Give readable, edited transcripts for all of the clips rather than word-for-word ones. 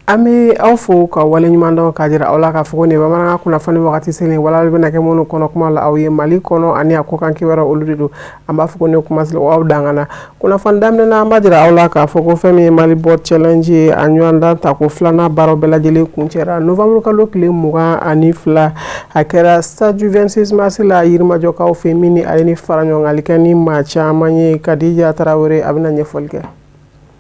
An bɛ aw fo ka waleɲuman dɔn k'a jira aw la k'a fɔ ko nin bamanankan kunnafoni wagati selen walawalali bɛna kɛ minnu kɔnɔ kuma la aw ye Mali kɔnɔ ani a kɔkan kibaruyaw, olu de don. An b'a fɔ ko ne kuma aw dangana kunnafoni daminɛ na, an b'a jira aw la k'a fɔ ko fɛn min ye Mali Bot Challenge ye, a ɲɔgɔndan tako filanan baaraw bɛɛ lajɛlen kuncɛra novembre kalo tile 22. A kɛra stade du 26 mars la Yirimajɔkaw fɛ min ni ale ni fara ɲɔgɔngali kɛ ni maa caman ye. Kadija Tarawele, a bɛna ɲɛfɔli kɛ.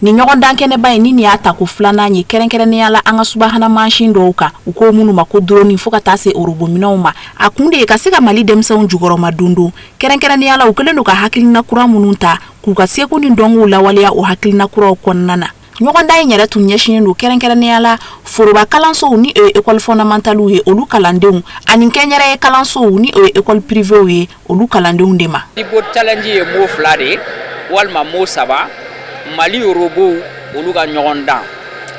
Nin ɲɔgɔndan kɛnɛba in ni nin y'a tako filanan ye, kɛrɛnkɛrɛnnenya la an ka subahana mansin dɔw kan, u ko minnu ma ko drone, fo ka taa se orobominɛnw ma. A kun de ye ka se ka Mali denmisɛnw jukɔrɔma dondon, kɛrɛnkɛrɛnnenya la u kɛlen don ka hakilina kura minnu ta k'u ka seko ni dɔnkow lawaleya. O hakilina kuraw kɔnɔna na, ɲɔgɔndan in yɛrɛ tun ɲɛsinnen don kɛrɛnkɛrɛnnenya la foroba kalansow ni o ye école fondamentale ye, olu kalandenw, ani kɛnyɛrɛye kalansow ni o ye école privée ye, olu kalandenw de ma. Bot Challenge ye mot fila de ye walima mot saba. Mali robow, olu ka ɲɔgɔn dan,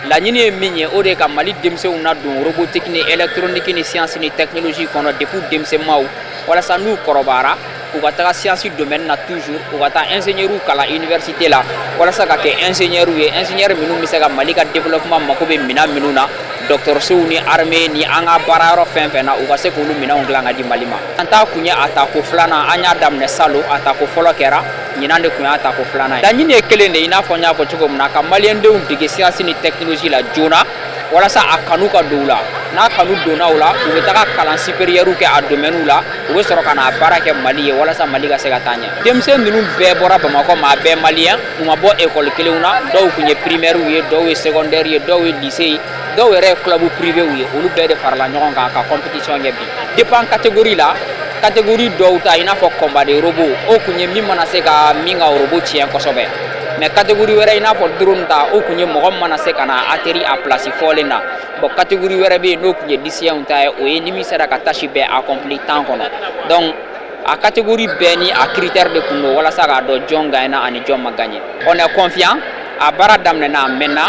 laɲini ye min ye, o de ye ka Mali denmisɛnw na don robotique ni électronique ni science ni technologie kɔnɔ depuis denmisɛnmaw, walasa n'u kɔrɔbayara, u ka taga science domaine na toujours, u ka taa ingénieur kalan université la, walasa ka kɛ ingénieur ye, ingénieur minnu bɛ se ka Mali ka développement mako bɛ minɛn minnu na, dɔgɔtɔrɔsow ni armée ni an ka baarayɔrɔ fɛn fɛn na, u ka se k'olu minɛnw dilan ka di Mali ma. An t'a kun ye a tako filanan, an y'a daminɛ salon, a tako fɔlɔ kɛra, ɲinan de kun y'a tako filanan ye. Laɲini ye kelen de ye, i n'a fɔ n y'a fɔ cogo min na, ka maliyɛndenw dege science ni technologie la joona, walasa a kanu ka don u la. N'a kanu donna u la, u bɛ taga kalan supérieur kɛ a domaine la, u bɛ sɔrɔ ka na baara kɛ Mali ye, walasa Mali ka se ka taa ɲɛ. Denmisɛn ninnu bɛɛ bɔra Bamakɔ ma, a bɛɛ maliyɛn, u ma bɔ école kelenw na. Dɔw tun ye primaire ye, dɔw ye secondaire ye, dɔw ye lycée ye, dɔw yɛrɛ ye club privé ye. Olu bɛɛ de farala ɲɔgɔn kan ka compétition kɛ bi. Dépend catégorie la, catégorie dɔw ta, i n'a fɔ combat de robot, o kun ye min mana se ka min ka robot tiɲɛ kosɛbɛ. Mais catégorie wɛrɛ, i n'a fɔ drone ta, o kun ye mɔgɔ min mana se ka na atterrir a place fɔlen na. Bon, catégorie wɛrɛ bɛ yen, n'o kun ye lycéenw ta ye, o ye ni min sera ka tâche bɛɛ accompli temps kɔnɔ. Donc a catégorie bɛɛ ni a critère de kun don, walasa k'a dɔn jɔn gagnera ani jɔn ma gagné. On est confiant. A baara daminɛna, a mɛnna,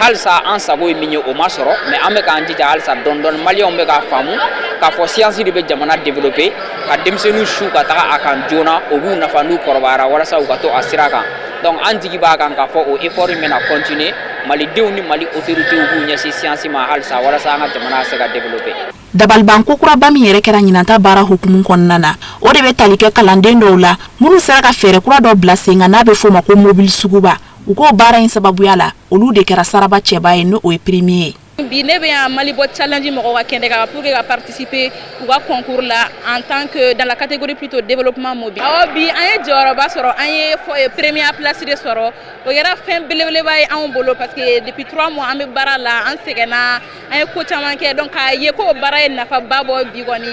halisa an sago ye min ye, o ma sɔrɔ, mais an bɛ k'an jija halisa dɔɔni dɔɔni. Maliyɛnw bɛ k'a faamu k'a fɔ science de bɛ jamana développer, ka denmisɛnninw su ka taga a kan joona, o b'u nafa n'u kɔrɔbayara, walasa u ka to a sira kan. Donc an jigi b'a kan k'a fɔ o effort in bɛna continuer, malidenw ni Mali autorités b'u ɲɛsin science ma halisa, walasa an ka jamana ka se ka développer. Dabaliban ko kuraba min yɛrɛ kɛra ɲinanta baara hukumu kɔnɔna na, o de bɛ tali kɛ kalanden dɔw la minnu sera ka fɛɛrɛ kura dɔ bila sen kan, n'a bɛ f'o ma ko mobili suguba. U k'o baara in sababuya la, olu de kɛra saraba cɛba ye, n'o ye premier ye. Bi ne bɛ yan Mali Bot Challenge mɔgɔw ka kɛnɛ kan pour que ka participer u ka concours la en tant que dans la catégorie plutôt développement mobile. Awɔ, bi an ye jɔyɔrɔba sɔrɔ, an ye première place de sɔrɔ. O kɛra fɛn belebeleba ye anw bolo, parce que depuis 3 mois an bɛ baara la, an sɛgɛnna, an ye ko caman kɛ. Donc k'a ye ko o baara ye nafaba bɔ bi kɔni,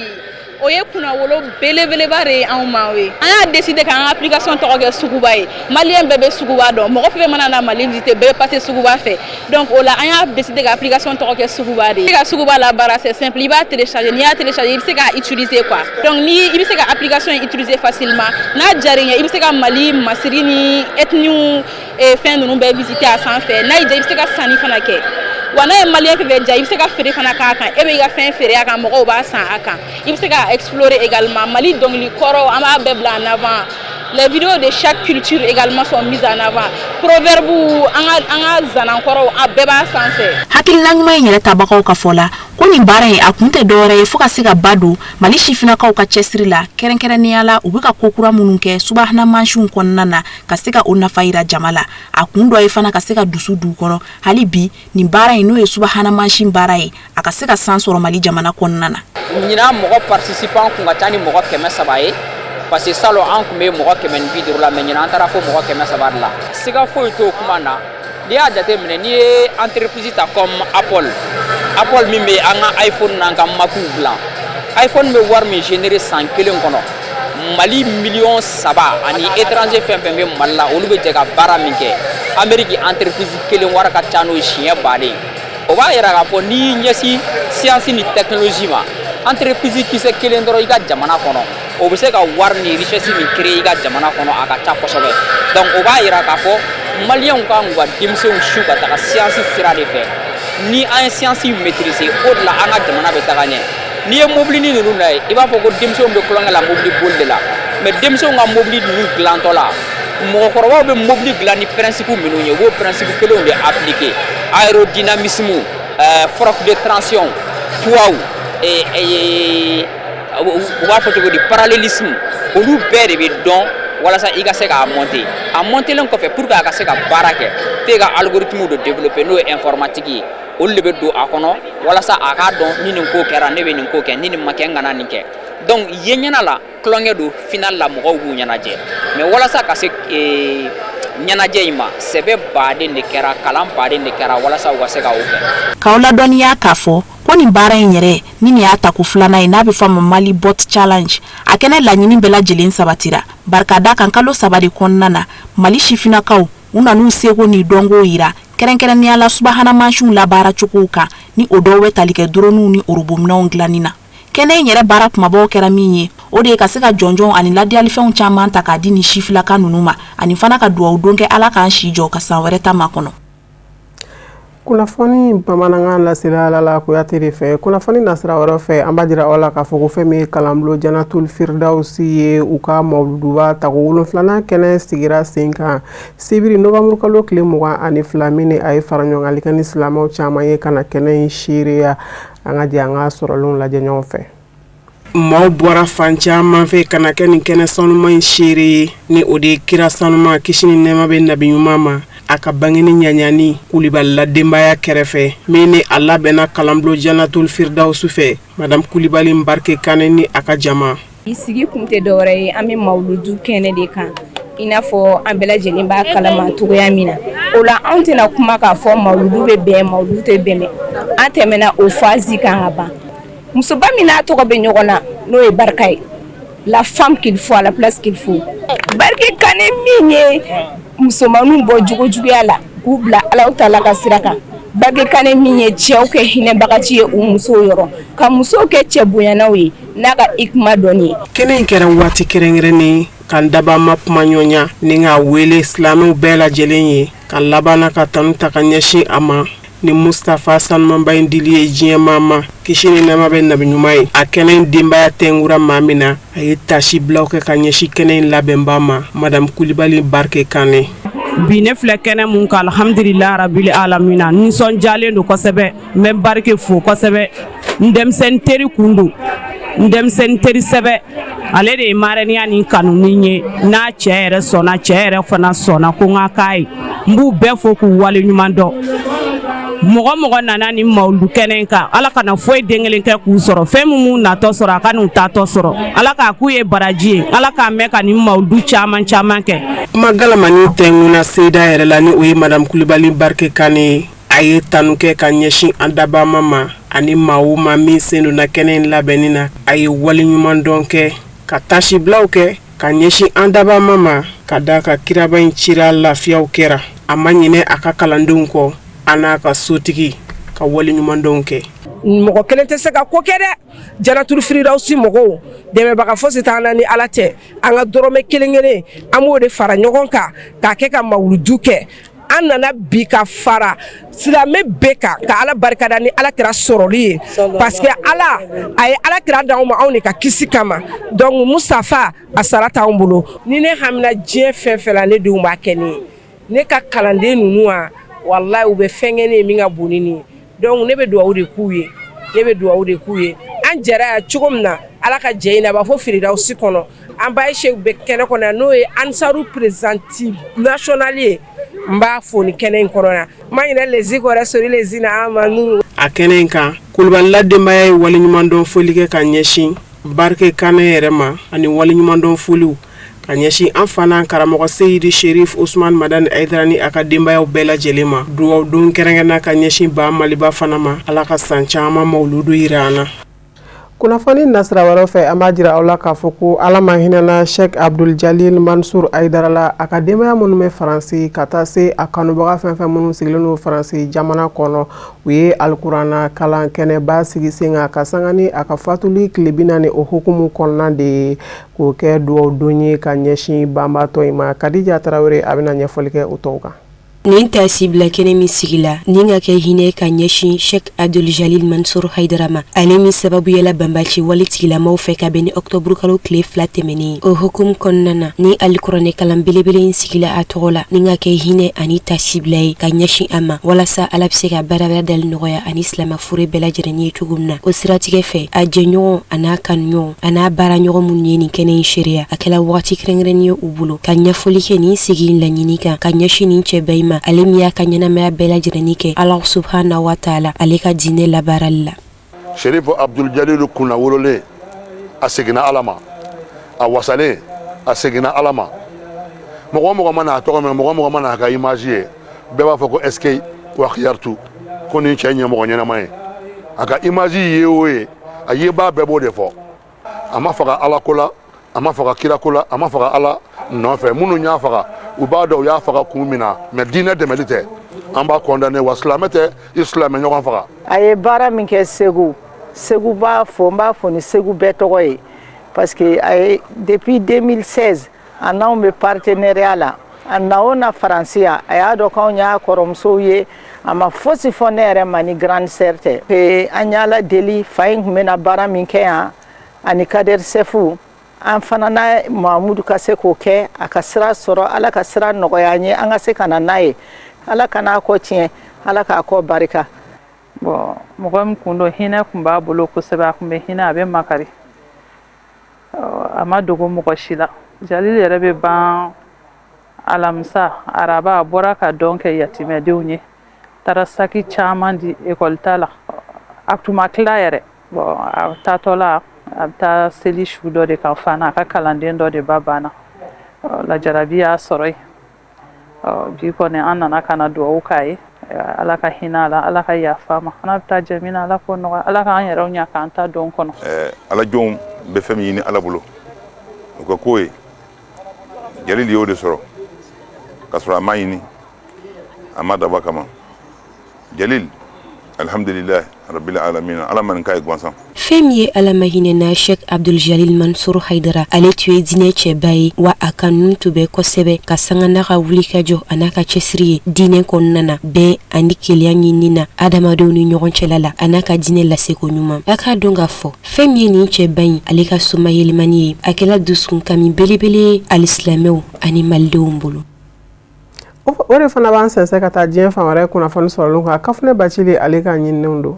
o ye kunnawolo belebeleba de ye anw ma. O ye an y'a décider k'an ka application tɔgɔ kɛ Suguba ye. Maliyɛn bɛɛ bɛ suguba dɔn, mɔgɔ fɛn fɛn mana na Mali visiter, bɛɛ bɛ passer suguba fɛ. Donc o la, an y'a décider ka application tɔgɔ kɛ Suguba de ye. Ka Suguba labaara, c'est simple, i b'a télécharger. N'i y'a télécharger, i bɛ se k'a utiliser quoi. Donc ni i bɛ se ka application utiliser facilement, n'a diyara i ɲɛ, i bɛ se ka Mali masiri ni ethnie fɛn ninnu bɛɛ visiter a sanfɛ. N'a y'i diya, i bɛ se ka sanni fana kɛ. Wa n'a ye maliyɛn fɛn fɛn diya, i bɛ se ka feere fana k'a kan, e bɛ i ka fɛn feere a kan, mɔgɔw b'a san a kan. I bɛ se ka explorer également Mali dɔnkili kɔrɔw, an b'a bɛɛ bila en avant. Les vidéos de chaque culture également sont mises en avant, proverbes, an ka zanankɔrɔw, a bɛɛ b'a sanfɛ. Hakilina ɲuman in yɛrɛ tabagaw ka fɔ la ko nin baara in, a kun tɛ dɔwɛrɛ ye fo ka se ka ba don Mali sifinnakaw ka cɛsiri la, kɛrɛnkɛrɛnnenya la u bɛ ka ko kura minnu kɛ subahana mansinw kɔnɔna na, ka se ka o nafa yira jama la. A kun dɔ ye fana ka se ka dusu d'u kɔrɔ hali bi nin baara in, n'o ye subahana mansin baara ye, a ka se ka san sɔrɔ Mali jamana kɔnɔna na. Ɲinan mɔgɔ participant kun ka ca ni mɔgɔ 300 ye, parce que salon an kun bɛ mɔgɔ 150 la, mais ɲinan an taara fo mɔgɔ 300 de la. Siga foyi t'o kuma na. N'i y'a jateminɛ, n'i ye entreprise ta comme Apple, Apple min bɛ an ka iPhone n'an ka Macw dilan, iPhone bɛ wari min générer san kelen kɔnɔ, Mali miliyɔn 3 ani étranger fɛn fɛn bɛ Mali la, olu bɛ jɛ ka baara min kɛ, Amérique entreprise kelen wari ka ca n'o ye siɲɛ baden. O b'a yira k'a fɔ n'i y'i ɲɛsin science ni technologie ma, entreprise kisɛ kelen dɔrɔn i ka jamana kɔnɔ, o bɛ se ka wari ni richesse min créer i ka jamana kɔnɔ, a ka ca kosɛbɛ. Donc o b'a yira k'a fɔ maliyɛnw kan k'u ka denmisɛnw su ka taga science sira de fɛ. Ni an ye science maîtriser, o de la an ka jamana bɛ taga ɲɛ. N'i ye mobilinin ninnu lajɛ, i b'a fɔ ko denmisɛnw bɛ kulonkɛ la mobili boli de la, mais denmisɛnw ka mobili ninnu dilantɔ la, mɔgɔkɔrɔbaw bɛ mobili dilan ni principe minnu ye, u b'o principe kelenw de appliquer: aérodynamisme. Force de tension, poids, u b'a fɔ cogo di, parallélisme, olu bɛɛ de bɛ dɔn walasa i ka se k'a monter. A montelen kɔfɛ, pour que a ka se ka baara kɛ, f'e ka algorithme de développer, n'o ye informatique ye. Olu de bɛ don a kɔnɔ walasa a k'a dɔn ni nin ko kɛra, ne bɛ nin ko kɛ, ni nin ma kɛ, n kana nin kɛ. Donc ye ɲɛna la, tulonkɛ don. Final la, mɔgɔw b'u ɲɛnajɛ, mais walasa ka se ɲɛnajɛ in ma, sɛbɛ baden de kɛra, kalan baden de kɛra walasa u ka se ka o kɛ. K'aw ladɔnniya k'a fɔ ko nin baara in yɛrɛ ni nin y'a tako filanan ye, n'a bɛ fɔ a ma Mali Bot Challenge, a kɛnɛ laɲini bɛɛ lajɛlen sabatira. Barika da kan, kalo 3 de kɔnɔna na, Mali sifinnakaw u nan'u seko ni dɔnko yira, kɛrɛnkɛrɛnnenya la subahana mansinw labaaracogow kan, ni o dɔw bɛ tali kɛ droniw ni orobominɛnw dilanni na. Kɛnɛ in yɛrɛ baara kumabaw kɛra min ye, o de ye ka se ka jɔnjɔn ani ladiyalifɛnw caman ta k'a di ni sifilaka ninnu ma, ani fana ka dugawu don kɛ Ala k'an si jɔ ka san wɛrɛ ta makɔnɔ. Kunnafoni bamanankan lasela Lala Kuyate de fɛ. Kunnafoni nasira wɛrɛ fɛ, an b'a jira aw la k'a fɔ ko fɛn min ye kalanbulon Janatul Firdausi ye, u ka mawuluduba tako 7nan kɛnɛ sigira sen kan sibiri novembre kalo tile 22, min a ye fara ɲɔgɔngali kɛ ni silamɛw caman ye ka na kɛnɛ in seereya. An ka jɛ an ka sɔrɔlenw lajɛ ɲɔgɔn fɛ. Maaw bɔra fan caman fɛ ka na kɛ nin kɛnɛ sanuman in seere ye, ni o de ye kira sanuman, kisi ni nɛɛma bɛ nabi ɲuman ma, a ka bangeni ɲaɲani Kulibali la denbaya kɛrɛfɛ, min ni a labɛnna kalanbulon Janatul Firdausi fɛ, Madame Kulibali Barike Kane ni a ka jama. I sigi kun tɛ dɔwɛrɛ ye, an bɛ mawuludu kɛnɛ de kan, i n'a fɔ an bɛɛ lajɛlen b'a kalama cogoya min na. O la, anw tɛna kuma k'a fɔ mawuludu bɛ bɛn, mawuludu tɛ bɛn. An tɛmɛna o phase kan ka ban. Musoba min n'a tɔgɔ bɛ ɲɔgɔn na, n'o ye barika ye, la femme qu'il faut à la place qu'il faut, Barike Kane min ye musomanninw bɔ jogojuguya la k'u bila Alahu taala ka sira kan, Barike Kane min ye cɛw kɛ hinɛbagaci ye u musow yɔrɔ, ka musow kɛ cɛ bonyanaw ye n'a ka hikima dɔnni ye. Kɛnɛ in kɛra waati kɛrɛnkɛrɛnnen ka dabama kuma ɲɔgɔnya ni k'a wele silamɛw bɛɛ lajɛlen ye, ka labanna ka tanu ta ka ɲɛsin a ma ni Mustafa sanumanba in dili ye diɲɛmaa ma, kisi ni nɛɛma bɛ nabi ɲuman ye. A kɛnɛ in denbaya tɛnkura maa min na, a ye taasibilaw kɛ ka ɲɛsin kɛnɛ in labɛnba ma, Madame Kulibali Barike Kane. Bi ne filɛ kɛnɛ mun kan, alhamdulilahi rabili alamina, nisɔndiyalen don kosɛbɛ. N bɛ Barike fo kosɛbɛ. N denmisɛnnin teri kun don, n denmisɛnnin teri sɛbɛ. Ale de ye marraine ni kanu ni ye, n'a cɛ yɛrɛ sɔnna, cɛ yɛrɛ fana sɔnna ko n ka k'a ye. N b'u bɛɛ fo k'u wale ɲuman dɔn. Mɔgɔ mɔgɔ nana ni mawuludu kɛnɛ in kan, Ala kana foyi den kelen kɛ k'u sɔrɔ. Fɛn min m'u natɔ sɔrɔ, a ka n'u tatɔ sɔrɔ. Ala k'a k'u ye baraji ye. Ala k'a mɛn ka nin mawuludu caman caman kɛ. Kuma galamani tɛnkuna seyida yɛrɛ la, ni o ye Madame Kulibali Barike Kane ye. A ye tanu kɛ ka ɲɛsin an dabama ma ani maa o maa min sen donna kɛnɛ in labɛnni na. A ye waleɲuman dɔn kɛ, ka taasibilaw kɛ ka ɲɛsin an dabama ma, ka da ka kiraba in cira lafiyaw kɛra. A ma ɲinɛ a ka kalandenw kɔ, a n'a ka sotigi, ka waleɲumandɔnw kɛ. Mɔgɔ kelen tɛ se ka ko kɛ dɛ. Janatul Firdausi mɔgɔw, dɛmɛbaga fosi t'an na ni Ala tɛ. An ka dɔrɔmɛ kelen kelen, an b'o de fara ɲɔgɔn kan k'a kɛ ka mawuludu kɛ. An nana bi ka fara silamɛ bɛɛ kan ka Ala barikada ni Ala kira sɔrɔli ye, parce que Ala a ye Ala kira d'anw ma anw de ka kisi kama. Donc Mustafa a sara t'anw bolo. Ni ne hamina diɲɛ fɛn fɛn la, ne denw b'a kɛ ne ye. Ne ka kalanden ninnu, wa walahi, u bɛ fɛn kɛ ne ye min ka bon ni nin ye. Donc ne bɛ dugawu de k'u ye, ne bɛ dugawu de k'u ye. An jɛra yan cogo min na, Ala ka jɛ in na, a b'a fɔ Firidawusi kɔnɔ. An ba ye Seku bɛ kɛnɛ kɔnɔ yan, n'o ye Ansaru présidente nationale ye. N b'a fo ni kɛnɛ in kɔnɔ yan. N ma ɲinɛ lezi kɔ dɛ, sori lezi na amanu. A kɛnɛ in kan, Kulubalila denbaya ye waleɲumandɔn foli kɛ ka ɲɛsin Barike Kane yɛrɛ ma, ani waleɲumandɔn foliw ka ɲɛsin an fa n'an karamɔgɔ Seyidi Sherif Usman Madani Hayidara ni a ka denbayaw bɛɛ lajɛlen ma. Dugawu don kɛrɛnkɛrɛnna ka ɲɛsin ba Maliba fana ma, Ala ka san caman mawuludu yira an na. Kunnafoni nasira wɛrɛ fɛ, an b'a jira aw la k'a fɔ ko Ala ma hinɛna Sheikh Abdul Jalil Mansur Hayidara la, a ka denbaya minnu bɛ Faransi, ka taa se a kanubaga fɛn fɛn minnu sigilen don Faransi jamana kɔnɔ, u ye alikuranna kalan kɛnɛba sigi sen kan ka sanga ni a ka fatuli tile 40, o hukumu kɔnɔna de ye k'o kɛ dugawu don ye ka ɲɛsin banbaatɔ in ma. Kadija Tarawele, a bɛna ɲɛfɔli kɛ o tɔw kan. Nin taasibila kɛnɛ min sigila ni ka kɛ hinɛ ka ɲɛsin Sheikh Abdul Jalil Mansur Haidara ma, ale min sababuyala banbaci wale tigilamaw fɛ ka bɛn ni ɔkutɔburukalo tile 2 tɛmɛnen ye. O hukumu kɔnɔna na, ni alikuranɛ kalan belebele in sigila a tɔgɔ la ni ka kɛ hinɛ ani taasibila ye ka ɲɛsin a ma, walasa Ala bɛ se ka baaraba dali nɔgɔya ani silamɛ fure bɛɛ lajɛlen ye cogo min na. O siratigɛ fɛ, a jɛɲɔgɔn a n'a kanuɲɔgɔn a n'a baaraɲɔgɔn minnu ye nin kɛnɛ in seereya, a kɛla wagati kɛrɛnkɛrɛnnen ye u bolo ka ɲɛfɔli kɛ nin sigi in laɲini kan ka ɲɛsin nin cɛba in ma, ale min y'a ka ɲɛnamaya bɛɛ lajɛlen kɛ Ala subahana wa taala ale ka diinɛ labaarali la. Sherifu Abdul Jalilu kunnawololen, a seginna Ala ma, a wasalen, a seginna Ala ma. Mɔgɔ o mɔgɔ mana a tɔgɔ mɛn, mɔgɔ o mɔgɔ mana a ka image ye, bɛɛ b'a fɔ ko est-ce que wakiyaritu ko nin cɛ in ye mɔgɔ ɲɛnama ye. A ka image ye o ye, a yebaa bɛɛ b'o de fɔ. A ma faga Ala ko la, a ma faga kira ko la, a ma faga Ala nɔfɛ. Minnu y'a faga, u b'a dɔn u y'a faga kun min na, mais diinɛ dɛmɛli tɛ. An b'a condamné wa silamɛ tɛ i silamɛ ɲɔgɔn faga. A ye baara min kɛ Segu, Segu b'a fɔ, n b'a fɔ ni Segu bɛɛ tɔgɔ ye, parce que a ye depuis 2016 a n'anw bɛ partenariat la. A na o na Faransi yan, a y'a dɔn k'anw y'a kɔrɔmusow ye, a ma fosi fɔ ne yɛrɛ ma ni grande sœur tɛ. An y'Ala deli, fa in tun bɛna baara min kɛ yan ani Kader Sefu, an fana n'a Mahamudu ka se k'o kɛ, a ka sira sɔrɔ, Ala ka sira nɔgɔya an ye, an ka se ka na n'a ye. Ala kan'a kɔ tiɲɛ, Ala k'a kɔ barika. Bon, mɔgɔ min kun don, hinɛ tun b'a bolo kosɛbɛ, a tun bɛ hinɛ, a bɛ makari, a ma dogo mɔgɔ si la. Jalil yɛrɛ bɛ ban alamisa, araba, a bɔra ka dɔn kɛ yatimɛdenw ye, taara saki caman di ekɔli ta la, a tun ma tila yɛrɛ. Bon, a taatɔ la, a bɛ taa seli su dɔ de kan fana, a ka kalanden dɔ de ba banna, lajarabi y'a sɔrɔ yen. Bi kɔni an nana ka na dugawu k'a ye, Ala ka hinɛ a la, Ala ka yafa a ma, n'a bɛ taa jɛ min na, Ala k'o nɔgɔya, Ala k'an yɛrɛw ɲɛ k'an ta don kɔnɔ. Ala jɔnw bɛ fɛn min ɲini Ala bolo, o ka k'o ye. Jalil y'o de sɔrɔ k'a sɔrɔ a ma ɲini, a ma dabɔ kama. Jalil, alhamdulilayi rabbil alamin, Ala ma nin k'a ye gansan. Fɛn min ye Ala ma hinɛna Sheikh Abdul Jalil Mansur Haidara, ale tun ye diinɛ cɛba ye, wa a kanu tun bɛ kosɛbɛ ka sanga n'a ka wulikajɔ a n'a ka cɛsiri ye diinɛ kɔnɔna na, bɛn ani kelenya ɲinini na adamadenw ni ɲɔgɔn cɛla la, a n'a ka diinɛ laseko ɲuman. A k'a dɔn k'a fɔ fɛn min ye nin cɛba in ale ka somayɛlɛmani ye, a kɛla dusukunkami belebele ye alisilamɛw ani malidenw bolo. O de fana b'an sɛnsɛn ka taa diɲɛ fan wɛrɛ kunnafoni sɔrɔlenw kan. Kafunɛ Bacili ale ka ɲininiw don.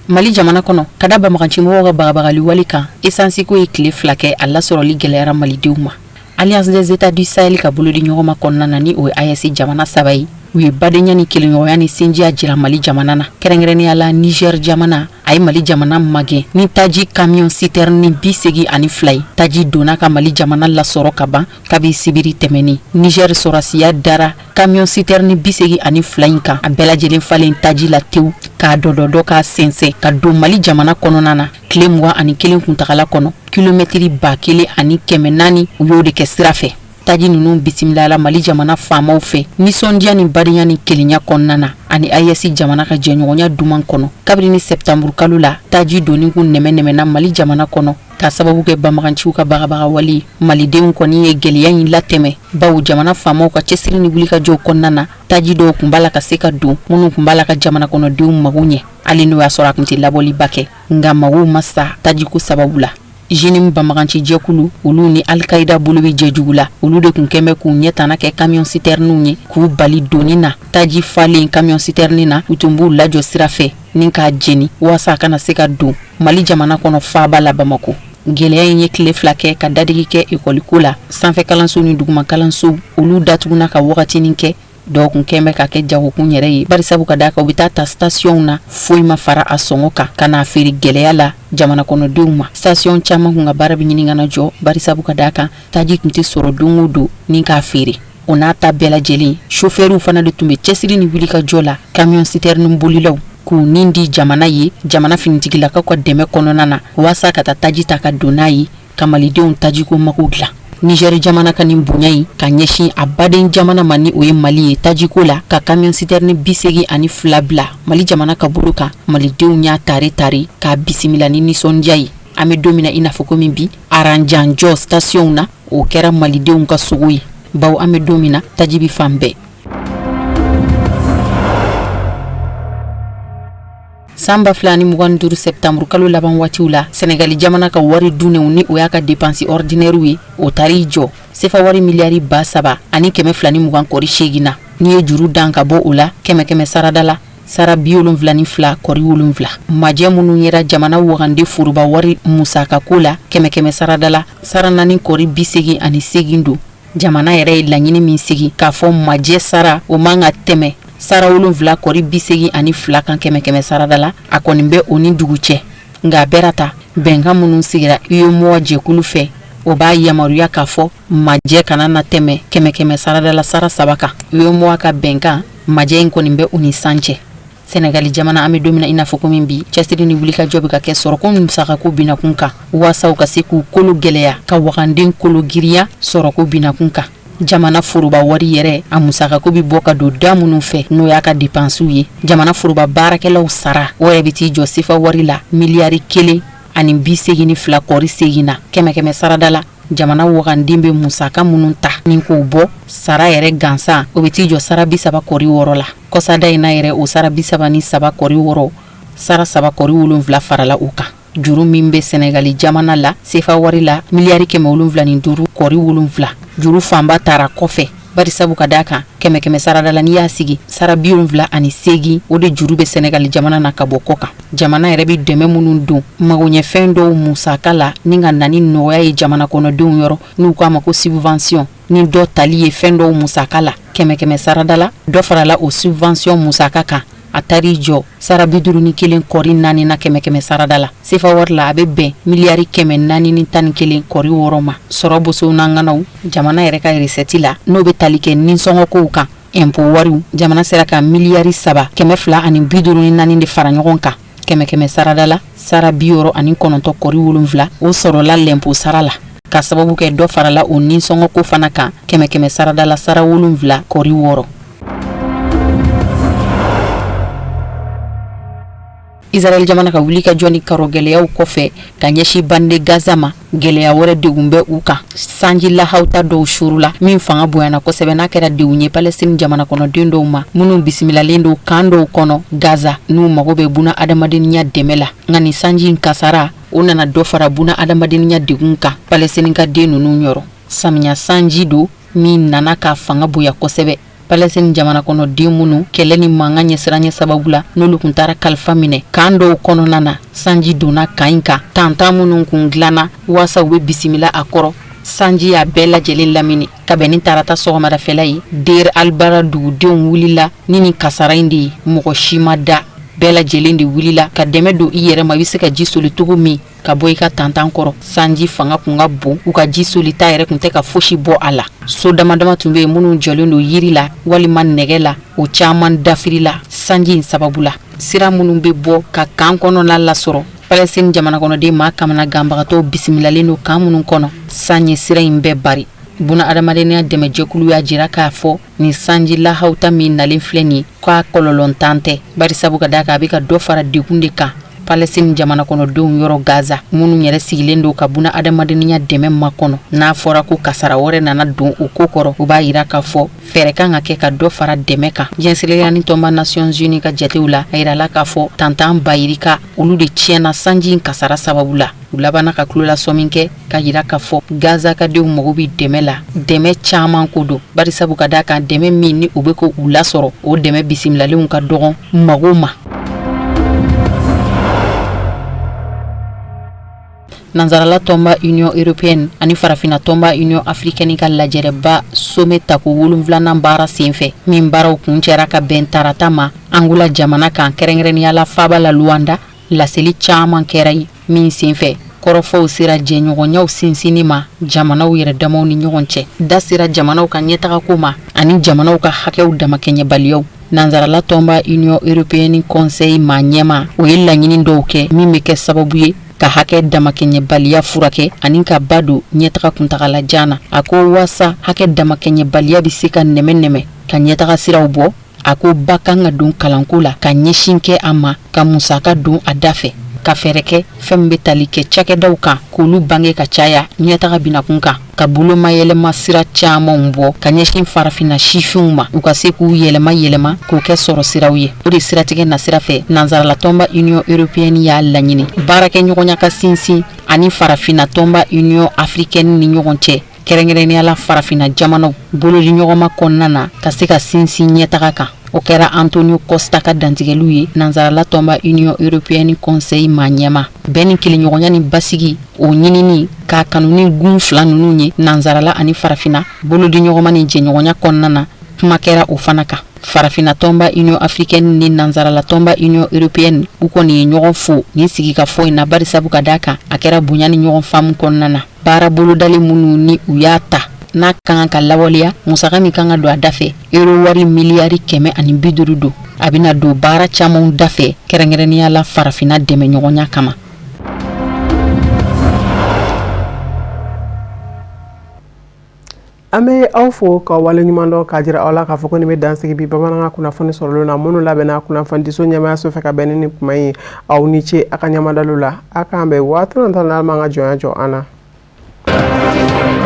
Mali jamana kɔnɔ, ka da banbagancimɔgɔw ka bagabagali wale kan, esansi ko ye tile 2 kɛ, a lasɔrɔli gɛlɛyara malidenw ma. Alliance des États du Sahel ka bolodi ɲɔgɔnma kɔnɔna na, ni o ye AES jamana 3 ye, u ye badenya ni kelenɲɔgɔnya ni sinjiya jira Mali jamana na. Kɛrɛnkɛrɛnnenya la, Niger jamana a ye Mali jamana magɛn ni taji camion citerne 82 ye. Taji donna ka Mali jamana lasɔrɔ ka ban kabi sibiri tɛmɛnen. Niger sɔrɔsiya dara camion citerne 82 in kan, a bɛɛ lajɛlen falen taji la tewu, k'a dɔdɔdɔ k'a sɛnsɛn ka don Mali jamana kɔnɔna na. Tile 21 kuntagala kɔnɔ, kilomɛtiri 1400, u y'o de kɛ sira fɛ. Taji ninnu bisimilala Mali jamana faamaw fɛ nisɔndiya ni badenya ni kelenya kɔnɔna na, ani AES jamana ka jɛɲɔgɔnya duman kɔnɔ. Kabini sɛptanburu kalo la, taji donni kun nɛmɛnɛmɛna Mali jamana kɔnɔ ka sababu kɛ banbaganciw ka bagabaga wale. Malidenw kɔni ye gɛlɛya in latɛmɛ, bawo jamana faamaw ka cɛsiri ni wulikajɔw kɔnɔna na, taji dɔw kun b'a la ka se ka don, minnu kun b'a la ka jamana kɔnɔdenw mago ɲɛ, hali n'o y'a sɔrɔ a kun tɛ labɔliba kɛ, nka magow ma sa tajiko sababu la. JNIM banbaganci jɛkulu, olu ni Al-Qaïda bolo bɛ jɛjugu la, olu de kun kɛn bɛ k'u ɲɛ tana kɛ camion citernew ye k'u bali donni na. Taji falen camion citerne na, u tun b'u lajɔ sira fɛ ni k'a jeni walasa a kana se ka don Mali jamana kɔnɔ faaba la Bamako. Gɛlɛya in ye tile 2 kɛ ka dadigi kɛ ekɔliko la. Sanfɛ kalansow ni duguma kalansow, olu datuguna ka wagatinin kɛ. Dɔw kun kɛn bɛ ka kɛ jagokun yɛrɛ ye, barisabu ka d'a kan u bɛ taa ta stasiyɔnw na, foyi ma fara a sɔngɔ kan, ka n'a feere gɛlɛya la jamana kɔnɔdenw ma. Stasiyɔn caman kun ka baara bɛ ɲini ka na jɔ, barisabu ka d'a kan taji tun tɛ sɔrɔ don o don ni k'a feere. O n'a ta bɛɛ lajɛlen, sofɛriw fana de tun bɛ cɛsiri ni wulikajɔ la, camion citerne bolilaw k'u nin di jamana ye, jamana finitigilakaw ka dɛmɛ kɔnɔna na, walasa ka taa taji ta ka don n'a ye ka malidenw tajiko mago dilan. Niger jamana ka nin bonya in ka ɲɛsin a baden jamana ma, ni o ye Mali ye, tajiko la, ka camion citerne 82 bila Mali jamana ka bolo kan, malidenw y'a tare tare k'a bisimila ni nisɔndiya ye. An bɛ don min na i n'a fɔ komi bi, aranjanjɔ stasiyɔnw na, O kɛra malidenw ka sogo ye, bawo an bɛ don min na, taji bɛ fan bɛɛ. San 2025 septembre kalo laban waatiw la, Senegali jamana ka wari dunnenw, ni o y'a ka dépense ordinaire ye, o taar'i jɔ sefa wari miliyari 3220.8 na. N'i ye juru dan ka bɔ o la, kɛmɛ kɛmɛ sarada la, sara 72.7. Majɛ minnu yera jamana wagande foroba wari musakako la, kɛmɛ kɛmɛ sarada la, sara 4.88 don. Jamana yɛrɛ ye laɲini min sigi k'a fɔ majɛ sara, o man ka tɛmɛ sara 7.82 kan kɛmɛ kɛmɛ sarada la, a kɔni bɛ o ni dugu cɛ. Nka a bɛɛ ta, bɛnkan minnu sigira UEMOA jɛkulu fɛ, o b'a yamaruya k'a fɔ majɛ kana na tɛmɛ kɛmɛ kɛmɛ sarada la sara 3 kan. UEMOA ka bɛnkan majɛ in kɔni bɛ u ni san cɛ. Sɛnɛgali jamana, an bɛ don min na i n'a fɔ komi bi, cɛsiri ni wulikajɔ bɛ ka kɛ sɔrɔko musakako binakun kan, waasa u ka se k'u kolo gɛlɛya ka waganden kolo girinya sɔrɔko binakun kan. Jamana foroba wari yɛrɛ, a musakako bɛ bɔ ka don da minnu fɛ, n'o y'a ka depansiw ye, jamana foroba baarakɛlaw sara, o yɛrɛ bɛ t'i jɔ sefa wari la miliyari 182.8 na kɛmɛ kɛmɛ sarada la. Jamana waganden bɛ musaka minnu ta ni k'o bɔ sara yɛrɛ gansan, o bɛ t'i jɔ sara 30.6 la. Kɔsada in na yɛrɛ, o sara 33.6, sara 3.7 farala o kan. Juru min bɛ Sɛnɛgali jamana la sefa wari la miliyari 705.7, juru fanba taara kɔfɛ, barisabu ka d'a kan kɛmɛ kɛmɛ sarada la, n'i y'a sigi sara 78, o de juru bɛ Sɛnɛgali jamana na ka bɔ kɔ kan. Jamana yɛrɛ bɛ dɛmɛ minnu don magoɲɛfɛn dɔw musaka la ni ka na ni nɔgɔya ye jamana kɔnɔdenw yɔrɔ, n'u k'a ma ko subvention, ni dɔ tali ye fɛn dɔw musaka la kɛmɛ kɛmɛ sarada la, dɔ farala o subvention musaka kan, a taar'i jɔ sara 51.4 na kɛmɛ kɛmɛ sarada la. Sefa wari la, a bɛ bɛn miliyari 411.6 ma. Sɔrɔ bosow n'a ŋanaw, jamana yɛrɛ ka recette la, n'o bɛ tali kɛ nisɔngɔkow kan, impôt wariw, jamana sera ka miliyari 3 254 de fara ɲɔgɔn kan. Kɛmɛ kɛmɛ sarada la, sara 69.7, o sɔrɔla lɛnpo sara la, ka sababu kɛ dɔ farala o nisɔngɔko fana kan, kɛmɛ kɛmɛ sarada la, sara 7.6. Israɛl jamana ka wuli ka jɔ ni karo gɛlɛyaw kɔfɛ ka ɲɛsin bande Gaza ma, gɛlɛya wɛrɛ degun bɛ u kan. Sanji lahawuta dɔw suurula min fanga bonyana kosɛbɛ, n'a kɛra degun ye Palestine jamana kɔnɔden dɔw ma minnu bisimilalen don kan dɔw kɔnɔ Gaza, n'u mago bɛ buna adamadenya dɛmɛ la. Nka nin sanji in kasara, o nana dɔ fara buna adamadenya degun kan Palestine ka den ninnu yɔrɔ. Samiya sanji don min nana ka fanga bonya kosɛbɛ. Palestine jamana kɔnɔden minnu kɛlɛ ni mankan ɲɛsiranɲɛ sababu la, n'olu kun taara kalifa minɛ kan dɔw kɔnɔna na, sanji donna kan in kan. Tantan minnu kun dilanna waasa u bɛ bisimila a kɔrɔ, sanji y'a bɛɛ lajɛlen lamini. Ka bɛn ni tarata sɔgɔmadafɛla ye, Der Albara dugudenw wulila ni nin kasara in de ye. Mɔgɔ si ma da, bɛɛ lajɛlen de wulila ka dɛmɛ don i yɛrɛ ma, i bɛ se ka ji soli cogo min ka bɔ i ka tantan kɔrɔ. Sanji fanga kun ka bon, u ka ji solita yɛrɛ kun tɛ ka fosi bɔ a la. So dama dama tun bɛ yen minnu jɔlen don yiri la walima nɛgɛ la, o caman dafirila sanji in sababu la. Sira minnu bɛ bɔ ka kan kɔnɔna lasɔrɔ, Palestine jamana kɔnɔden maa kamana ganbagatɔw bisimilalen don kan minnu kɔnɔ, san ye sira in bɛɛ bari. Buna adamadenya dɛmɛjɛkulu y'a jira k'a fɔ nin sanji lahawuta min nalen filɛ nin ye, k'a kɔlɔlɔntan tɛ, barisabu ka d'a kan a bɛ ka dɔ fara degun de kan Palestine jamana kɔnɔdenw yɔrɔ Gaza, minnu yɛrɛ sigilen don ka buna adamadenya dɛmɛ makɔnɔ. N'a fɔra ko kasara wɛrɛ nana don o ko kɔrɔ, o b'a yira k'a fɔ fɛɛrɛ kan ka kɛ ka dɔ fara dɛmɛ kan. Diɲɛ seleke tɔnba Nations Unies ka jatew la, a yirala k'a fɔ tantan ba yirika olu de tiɲɛna sanji in kasara sababu la. U labanna ka tulolasɔmi kɛ ka yira k'a fɔ Gaza ka denw mago bɛ dɛmɛ la, dɛmɛ caman ko don, barisabu ka d'a kan dɛmɛ min ni u bɛ ko u lasɔrɔ, o dɛmɛ bisimilalenw ka dɔgɔn mago ma. Nansarala tɔnba Union européenne ani farafinna tɔnba Union africaine ka lajɛrɛba sommet tako 7nan baara senfɛ, min baaraw kuncɛra ka bɛn tarata ma Angola jamana kan, kɛrɛnkɛrɛnnenya la faaba la Luanda, laseli caman kɛra yen min senfɛ kɔrɔfɔw sera jɛɲɔgɔnyaw sinsinni ma jamanaw yɛrɛ damaw ni ɲɔgɔn cɛ, da sera jamanaw ka ɲɛtagako ma ani jamanaw ka hakɛw damakɛɲɛbaliyaw. Nansarala tɔnba Union européenne conseil maa ɲɛmaa, o ye laɲini dɔw kɛ min bɛ kɛ sababu ye ka hakɛ damakɛɲɛbaliya furakɛ ani ka ba don ɲɛtaga kuntagalajan na. A ko waasa hakɛ damakɛɲɛbaliya bɛ se ka nɛmɛ nɛmɛ ka ɲɛtaga siraw bɔ, a ko ba kan ka don kalanko la, ka ɲɛsin kɛ a ma, ka musaka don a da fɛ. Ka fɛɛrɛ kɛ fɛn min bɛ tali kɛ cakɛdaw kan k'olu bange ka caya ɲɛtaga binakun kan, ka bolomayɛlɛma sira camanw bɔ ka ɲɛsin farafinna sifinw ma, u ka se k'u yɛlɛma yɛlɛma k'o kɛ sɔrɔ siraw ye. O de siratigɛ nasira fɛ, nansarala tɔnba Union européenne y'a laɲini baarakɛɲɔgɔnya ka sinsin ani farafinna tɔnba Union africaine ni ɲɔgɔn cɛ, kɛrɛnkɛrɛnnenya la farafinna jamanaw bolodiɲɔgɔnma kɔnɔna na, ka se ka sinsin ɲɛtaga kan. O kɛra Antonio Costa ka dantigɛliw ye, nansarala tɔnba Union européenne conseil maa ɲɛmaa. Bɛn ni kelenɲɔgɔnya ni basigi, o ɲinini k'a kanu ni gun fila ninnu ye, nansarala ani farafinna bolodiɲɔgɔnma ni jɛɲɔgɔnya kɔnɔna na, kuma kɛra o fana kan. Farafinna tɔnba Union africaine ni nansarala tɔnba Union européenne, u kɔni ye ɲɔgɔn fo nin sigikafɔ in na, barisabu ka d'a kan a kɛra bonya ni ɲɔgɔn faamu kɔnɔna na. Baara bolodalen minnu ni u y'a ta n'a ka kan ka lawaleya, musaka min kan ka don a dafɛ, euro wari miliyari 150 don. A bɛna don baara camanw dafɛ, kɛrɛnkɛrɛnnenya la farafinna dɛmɛɲɔgɔnya kama. An bɛ aw fo ka waleɲuman dɔn, k'a jira aw la k'a fɔ ko nin bɛ dansigi bi bamanankan kunnafoni sɔrɔlen na, minnu labɛnna kunnafonidiso ɲɛmaayaso fɛ ka bɛn ni nin kuma ye. Aw ni ce a ka ɲamadalo la. A k'an bɛn waati nata, n'Ala m'an ka jɔnya jɔ an na.